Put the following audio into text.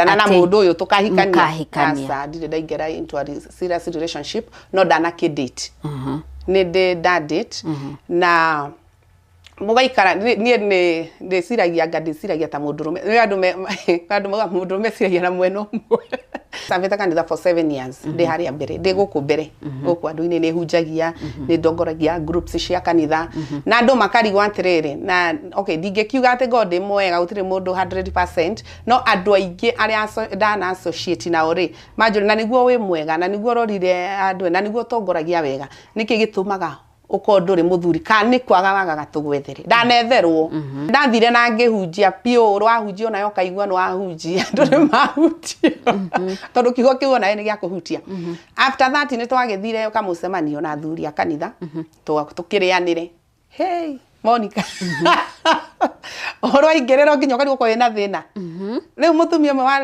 Ndendana na Atĩ mũndũ ũyũ tũkahikania. Mũkahikania. Aca, ndirĩ ndaingĩra into a serious relationship, no ndanakĩ date, nĩ ndĩ nda date na mũgaikara. Niĩ nĩ ndĩciragia, anga ndĩciragia ta mũndũrũme. Nĩ andũ andũ mauga mũndũrũme eciragia na mwena ũmwe. Servĩte kanitha for 7 years, ndĩ harĩa mbere, ndĩ gũkũ mbere, gũkũ andũ-inĩ, nĩ hunjagia, nĩ ndongoragia groups cia kanitha na andũ makarigwo atĩrĩrĩ, na okay, ndingĩkiuga atĩ ngorwo ndĩ mwega, gũtirĩ mũndũ 100%, no andũ aingĩ arĩa ndana associate nao rĩ, manjũria, na nĩguo wĩ mwega, na nĩguo ũrorire andũ, na nĩguo ũtongoragia wega, nĩkĩ gĩtũmaga ũkorwo ndũrĩ mũthuri, kana nĩ kwaga wagaga tũgwethere? Ndanetherwo, ndathire na ngĩhunjia biũ, rwahunjia onayo ũkaigua nĩ wahunjia, andũ nĩ mahunjia tondũ kiugo kĩu onawe nĩ gĩa kũhutia. After that nĩ twagĩthire kamũcemanio na athuri a kanitha, tũkĩrĩanĩre. Hey, Monica, ũhoro waingĩrĩra nginya ũkarigwo wĩna thĩna rĩu mũtumia ũmwe wa